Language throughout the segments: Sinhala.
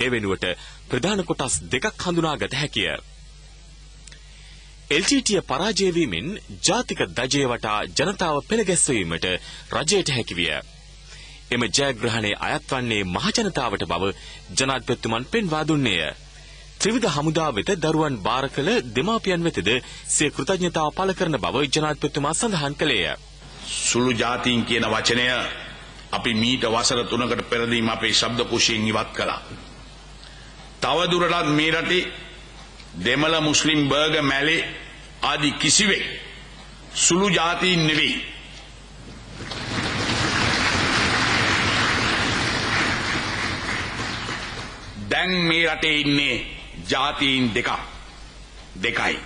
ඒ වෙනුවට ප්‍රධාන කොටස් දෙකක් හඳුනාගත හැකිය. LTTE පරාජය වීමෙන් ජාතික ධජය වටා ජනතාව පෙළ ගැස්වීමට රජයට හැකි විය. එම ජයග්‍රහණය අයත් වන්නේ මහජනතාවට බව ජනාධිපතිතුමන් පෙන්වා දුන්නේය. ත්‍රිවිධ හමුදා වෙත දරුවන් බාර කළ දෙමාපියන් වෙතද සිය කෘතඥතාව පළ කරන බව ජනාධිපතිතුමා සඳහන් කළේය. සුළු ජාතීන් කියන වචනය අපි මීට වසර 3කට පෙරදීම අපේ ශබ්දකෝෂයෙන් ඉවත් කළා. තව දුරටත් මේ රටේ දෙමළ, මුස්ලිම්, බර්ගර්, මැලේ ආදී කිසිවෙක් සුළු ජාතීන් නෙවෙයි. දැන් මේ රටේ ඉන්නේ ජාතීන් දෙකයි.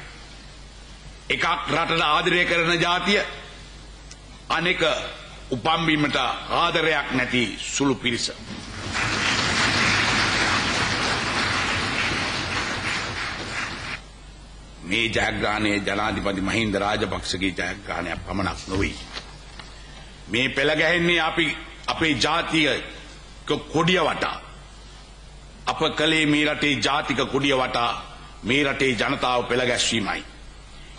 එකක් රටට ආදරය කරන ජාතිය, අනෙක උපන් බිමට ආදරයක් නැති සුළු පිරිස. මේ ජයග්‍රහණය ජනාධිපති මහින්ද රාජපක්ෂගේ ජයග්‍රහණයක් පමණක් නොවේ. මේ පෙළ ගැහෙන්නේ අපි අපේ ජාතිය කොඩිය වටා. අප කලේ මේ රටේ ජාතික කොඩිය වටා මේ රටේ ජනතාව පෙළ ගැස්වීමයි.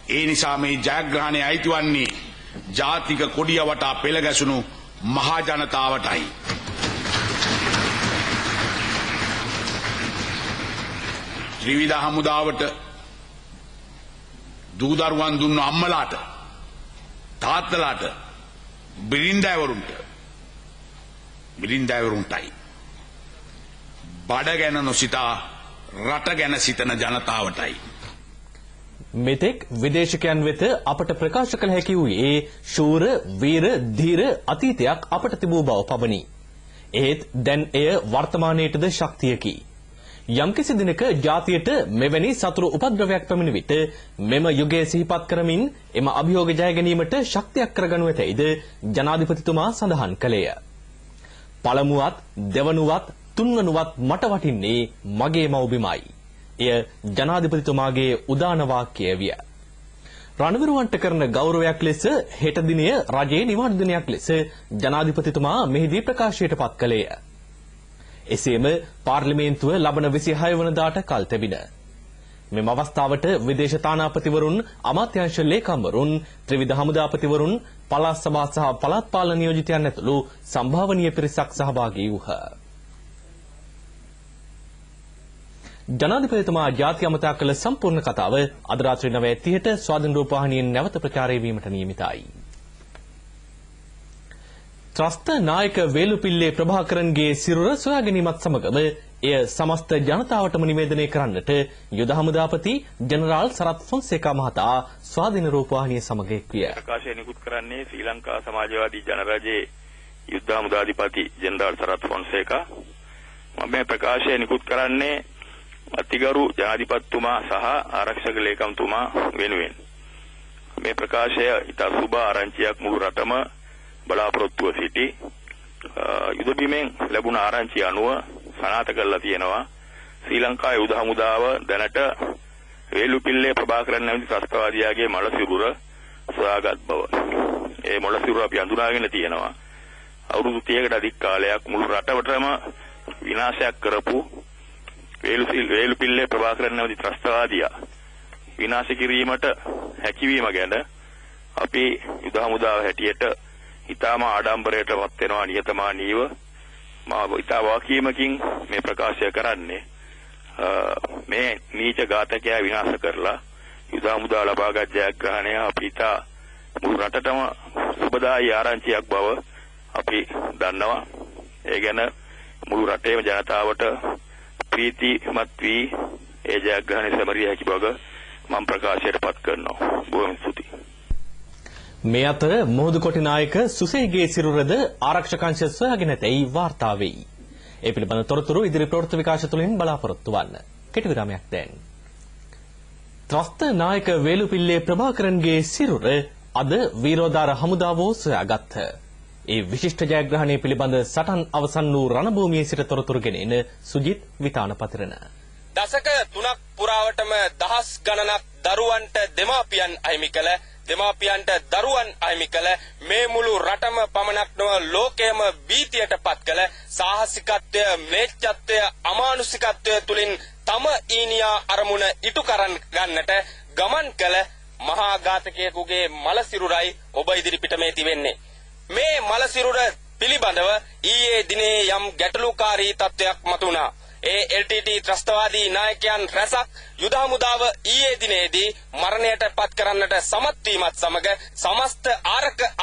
ඒ නිසා මේ ජයග්‍රහණය අයිති වන්නේ ජාතික කොඩිය වටා පෙළ ගැසුණු මහා ජනතාවටයි. ත්‍රිවිධ හමුදාවට දූ දරුවන් දුන්න අම්මලාට, තාත්තලාට, බිරින්දෑවරුන්ටයි. බඩ ගැන නොසිතා රට ගැන සිතන ජනතාවටයි. මෙතෙක් විදේශකයන් වෙත අපට ප්‍රකාශ කළ හැකි වූයේ ශූර, වීර, ධීර අතීතයක් අපට තිබූ බව පමණි. එහෙත් දැන් එය වර්තමානයේටද ශක්තියකි. යම්කිසි දිනක ජාතියට මෙවැනි සතුරු උපද්‍රවයක් පැමිණි විට මෙම යුගය සිහිපත් කරමින් එම අභියෝග ජය ගැනීමට ශක්තියක් කරගනු ඇතැයිද ජනාධිපතිතුමා සඳහන් කළේය. පළමුවත් දෙවනුවත් තුන්වනුවත් මට වටින්නේ මගේ මව්බිමයි. එය ජනාධිපතිතුමාගේ උදාන වාක්‍යය විය. රණවිරුවන්ට කරන ගෞරවයක් ලෙස හෙට දිනය රජයේ නිවාඩු දිනයක් ලෙස ජනාධිපතිතුමා මෙහිදී ප්‍රකාශයට පත් කළේය. එසේම පාර්ලිමේන්තුව ලබන 26 වනදාට කල් තැබින. මෙම අවස්ථාවට විදේශ තානාපතිවරුන්, අමාත්‍යාංශ ලේකම්වරුන්, ත්‍රිවිධ හමුදාපතිවරුන්, පළාත් සභා සහ පළාත් පාලන නියෝජිතයන් ඇතුළු සම්භාවනීය පිරිසක් සහභාගී වූහ. ජනාධිපතිතුමා ජාති අමතා කළ සම්පූර්ණ කතාව අද රාත්‍රී 9:30ට ස්වාධීන රූපවාහිනියෙන් නැවත ප්‍රචාරය වීමට නියමිතයි. ත්‍රස්ත නායක වේලුපිල්ලේ ප්‍රභාකරන්ගේ සිරුර සොයා ගැනීමත් සමගම එය සමස්ත ජනතාවටම නිවේදනය කරන්නට යුද හමුදාපති ජෙනරාල් සරත් ෆොන්සේකා මහතා ස්වාධීන රූපවාහිනිය සමග එක් විය. ප්‍රකාශය නිකුත් කරන්නේ ශ්‍රී ලංකා සමාජවාදී ජනරජයේ යුද හමුදාධිපති ජෙනරාල් සරත් ෆොන්සේකා. මම මේ ප්‍රකාශය නිකුත් කරන්නේ අතිගරු ජනාධිපතිතුමා සහ ආරක්ෂක ලේකම්තුමා වෙනුවෙන්. මේ ප්‍රකාශය ඉතා සුබ ආරංචියක් මුළු රටම බලාපොරොත්තුව සිටි යුද බිමෙන් ලැබුණ ආරංචි අනුව සනාථ කරලා තියෙනවා ශ්‍රී ලංකා යුද හමුදාව දැනට වේලුපිල්ලේ ප්‍රභාකරන් නැමැති ත්‍රස්තවාදියාගේ මළ සිරුර සොයාගත් බව. ඒ මළ සිරුර අපි අඳුනාගෙන තියෙනවා. අවුරුදු 30කට අධික කාලයක් මුළු රටවටම විනාශයක් කරපු වේලුපිල්ලේ ප්‍රභාකරන් නැමැති ත්‍රස්තවාදියා විනාශ කිරීමට හැකියවීම ගැන අපි යුද හමුදාව හැටියට ඉතාම ආඩම්බරයට පත් වෙනවා නිහතමානීව. මා ඉතා වාකීමකින් මේ ප්‍රකාශය කරන්නේ. මේ නීච ඝාතකයා විනාශ කරලා යුද හමුදා ලබාගත් ජයග්‍රහණය අපි ඉතා මුළු රටටම සුබදායී ආරංචියක් බව අපි දන්නවා. ඒ ගැන මුළු රටේම ජනතාවට ප්‍රීතිමත් වී ඒ ජයග්‍රහණය සැමරිය හැකි බව මම ප්‍රකාශයට පත් කරනවා. බොහොම ස්තුතියි. මේ අතර මුහුදු කොටි නායක සුසේගේ සිරුරද ආරක්ෂක අංශ සොයාගෙන ඇතැයි වාර්තා වෙයි. ඒ පිළිබඳ තොරතුරු ඉදිරි ප්‍රවෘත්ති විකාශ තුළින් බලාපොරොත්තු වන්න. කෙටි විරාමයක් දැන්. ත්‍රස්ත නායක වේලුපිල්ලේ ප්‍රභාකරන්ගේ සිරුර අද වීරෝදාර හමුදාවෝ සොයාගත්හ. ඒ විශිෂ්ට ජයග්‍රහණය පිළිබඳ සටන් අවසන් වූ රණභූමියේ සිට තොරතුරු ගෙනෙන සුජිත් විතානපතිරණ. දශක 3ක් පුරාවටම දහස් ගණනක් දරුවන්ට දෙමාපියන් අහිමි කළ දෙමාපියන්ට දරුවන් අහිමි කළ, මේ මුළු රටම පමණක් නොව ලෝකයම භීතියට පත් කළ සාහසිකත්වය, ම්ලේච්ඡත්වය, අමානුෂිකත්වය තුලින් තම ඊනියා අරමුණ ඉටු කරන් ගන්නට ගමන් කළ මහා ඝාතකයෙකුගේ මල සිරුරයි ඔබ ඉදිරිපිට මේ තිබෙන්නේ. මේ මල සිරුර පිළිබඳව ඊයේ දිනේ යම් ගැටලුකාරී තත්ත්වයක් මතුවුණා. ඒ LTT ත්‍රස්තවාදී නායකයන් රැසක් යුද හමුදාව ඊයේ දිනේදී මරණයට පත් කරන්නට සමත් වීමත් සමග සමස්ත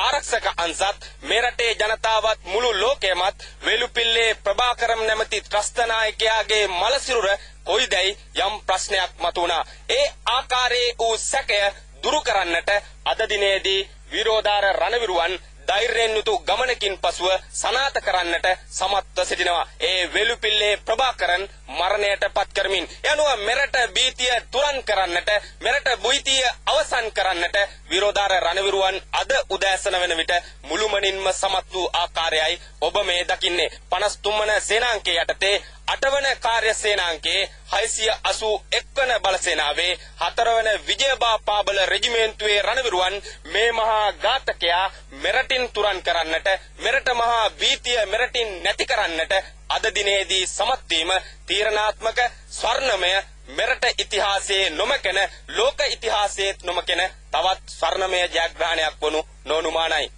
ආරක්ෂක අංශත් මේ රටේ ජනතාවත් මුළු ලෝකයමත් වෙලුපිල්ලේ ප්‍රභාකරම් නැමැති ත්‍රස්ත නායකයාගේ මල සිරුර කොයිදැයි යම් ප්‍රශ්නයක් මතුවුණා. ඒ ආකාරයේ වූ සැකය දුරු කරන්නට අද දිනේදී විරෝධාර රණවිරුවන් ධෛර්යයෙන් යුතු ගමනකින් පසුව සනාථ කරන්නට සමත්ව සිටිනවා. ඒ වෙලුපිල්ලේ ප්‍රභාකරන් මරණයට පත් කරමින් යනුව මෙරට භීතිය තුරන් කරන්නට, මෙරට භීතිය අවසන් කරන්නට විරෝධාර රණවිරුවන් අද උදෑසන වෙන විට මුළුමනින්ම සමත් වූ ආකාරයයි ඔබ මේ දකින්නේ. 53 වන සේනාංකයේ යටතේ 8 වන කාර්ය සේනාංකයේ 681 වන බලසේනාවේ 4 වන විජයබා පාබල රෙජිමේන්තුවේ රණවිරුවන් මේ මහා ඝාතකයා මෙරටින් තුරන් කරන්නට, මෙරට මහා භීතිය මෙරටින් නැති කරන්නට අද දිනේදී සමත් වීම තීරණාත්මක ස්වර්ණමය මෙරට ඉතිහාසයේ නොමකෙන, ලෝක ඉතිහාසයේ නොමකෙන තවත් ස්වර්ණමය ජයග්‍රහණයක් වනු නොනුමානයි.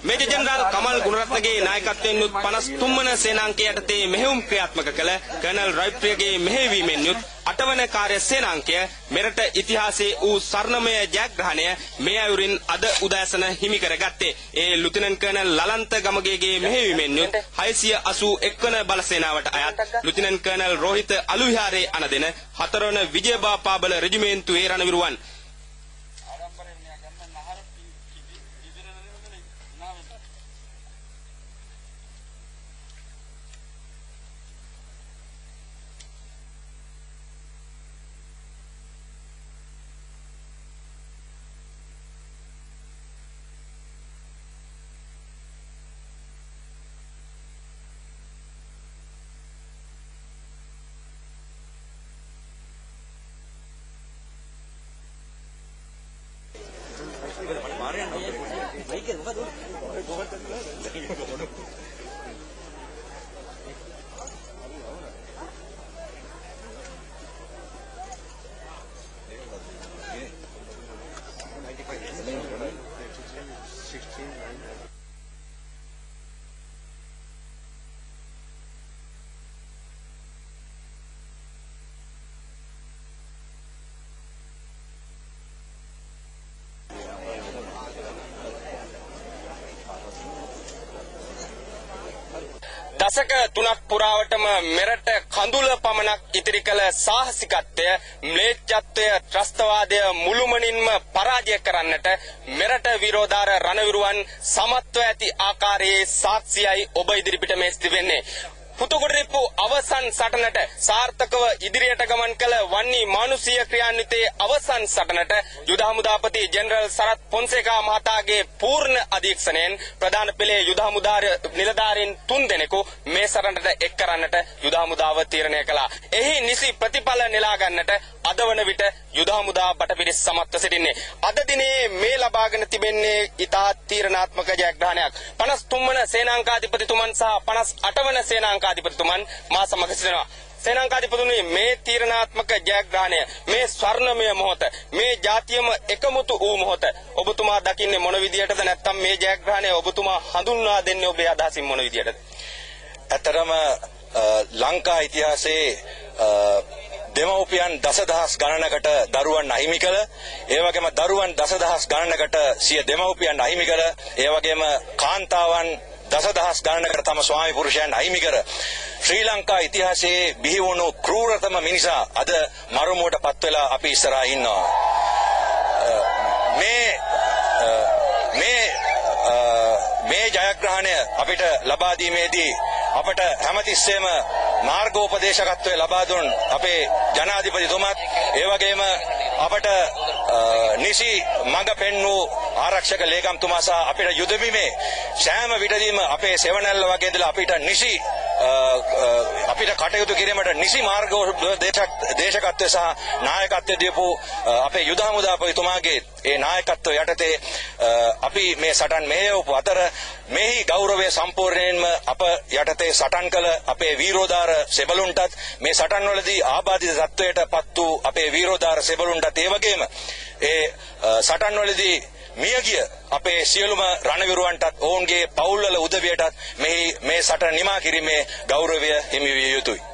මේජර් ජෙනරාල් කමල් ගුණරත්නගේ නායකත්වයෙන් යුත් 53 වන සේනාංකය යටතේ මෙහෙයුම් ක්‍රියාත්මක කළ කර්නල් රවිප්‍රියගේ මෙහෙයවීමෙන් යුත් 8 වන කාර්ය සේනාංකය මෙරට ඉතිහාසයේ වූ ස්වර්ණමය ජයග්‍රහණය මේ අයුරින් අද උදෑසන හිමි කරගත්තේ. ඒ ලුතිනන්ට් කර්නල් ලලන්ත ගමගේගේ මෙහෙයවීමෙන් යුත් 681 වන බලසේනාවට අයත් ලුතිනන්ට් කර්නල් රෝහිත අලුවිහාරේ අනදෙන 4 වන විජයබා පාබල රෙජිමේන්තුවේ රණවිරුවන්. දශක තුනක් පුරාවටම මෙරට කඳුල පමණක් ඉතිරි කළ සාහසිකත්වය, ම්ලේච්ඡත්වය, ත්‍රස්තවාදය මුළුමනින්ම පරාජය කරන්නට මෙරට විරෝධාර රණවිරුවන් සමත්ව ඇති ආකාරයේ සාක්ෂියයි ඔබ ඉදිරිපිට මේ සිටින්නේ. පුතුකුඩරිප්පු අවසන් සටනට සාර්ථකව ඉදිරියට ගමන් කළ වන්නි මානුෂීය ක්‍රියාන්විතයේ අවසන් සටනට යුද හමුදාපති ජෙනරල් සරත් පොන්සේකා මහතාගේ පූර්ණ අධීක්ෂණයෙන් ප්‍රධාන පෙළේ යුද හමුදා නිලධාරීන් 3 දෙනෙකු මේ සටනට එක් කරන්නට යුද හමුදාව තීරණය කළා. එහි නිසි ප්‍රතිඵල නෙලා ගන්නට අද වන විට යුද හමුදා බටපිරිස් සමත්ව සිටින්නේ. අද දිනේ මේ ලබාගෙන තිබෙන්නේ ඉතා තීරණාත්මක ජයග්‍රහණයක්. 53 වන සේනාංකාධිපතිතුමන් සහ 58 වන සේනාංකාධිපතිතුමන් මා සමග සිටිනවා. සේනාංකාධිපතිතුමනි, මේ තීරණාත්මක ජයග්‍රහණය, මේ ස්වර්ණමය මොහොත, මේ ජාතියම එකමුතු වූ මොහොත ඔබතුමා දකින්නේ මොන විදියටද? නැත්නම් මේ ජයග්‍රහණය ඔබතුමා හඳුන්වා දෙන්නේ ඔබේ අදහසින් මොන විදියටද? ඇත්තටම ලංකා ඉතිහාසයේ දෙමව්පියන් දසදහස් ගණනකට දරුවන් අහිමි කළ, ඒ වගේම දරුවන් දසදහස් ගණනකට සිය දෙමව්පියන් අහිමි කළ, ඒ වගේම කාන්තාවන් දසදහස් ගණනකට තම ස්වාමි පුරුෂයන් අහිමි කර ශ්‍රී ලංකා ඉතිහාසයේ බිහි වුණු ක්‍රූරතම මිනිසා අද මරුමුවට පත් වෙලා අපි ඉස්සරහා ඉන්නවා. මේ මේ මේ ජයග්‍රහණය අපිට ලබා දීමේදී අපට හැමතිස්සෙම මාර්ගෝපදේශකත්වය ලබා දුන් අපේ ජනාධිපතිතුමත්, ඒ වගේම අපට නිසි මඟ පෙන්වූ ආරක්ෂක ලේකම්තුමා සහ අපිට යුද බිමේ සෑම විටදීම අපේ සෙවණැල්ල වගේ ඉඳලා අපිට නිසි අපිට කටයුතු කිරීමට නිසි මාර්ග දේශකත්වය සහ නායකත්වය දීපු අපේ යුද හමුදාපතිතුමාගේ ඒ නායකත්වය යටතේ අපි මේ සටන් මෙහෙයවපු අතර මෙහි ගෞරවය සම්පූර්ණයෙන්ම අප යටතේ සටන් කළ අපේ වීරෝදාර සෙබළුන්ටත්, මේ සටන් වලදී ආබාධිත තත්වයට පත් වූ අපේ වීරෝදාර සෙබළුන්ටත්, ඒ වගේම ඒ සටන් වලදී මියගිය අපේ සියලුම රණවිරුවන්ටත් ඔවුන්ගේ පවුල්වල උදවියටත් මෙහි මේ සටන නිමා කිරීමේ ගෞරවය හිමි විය යුතුයි.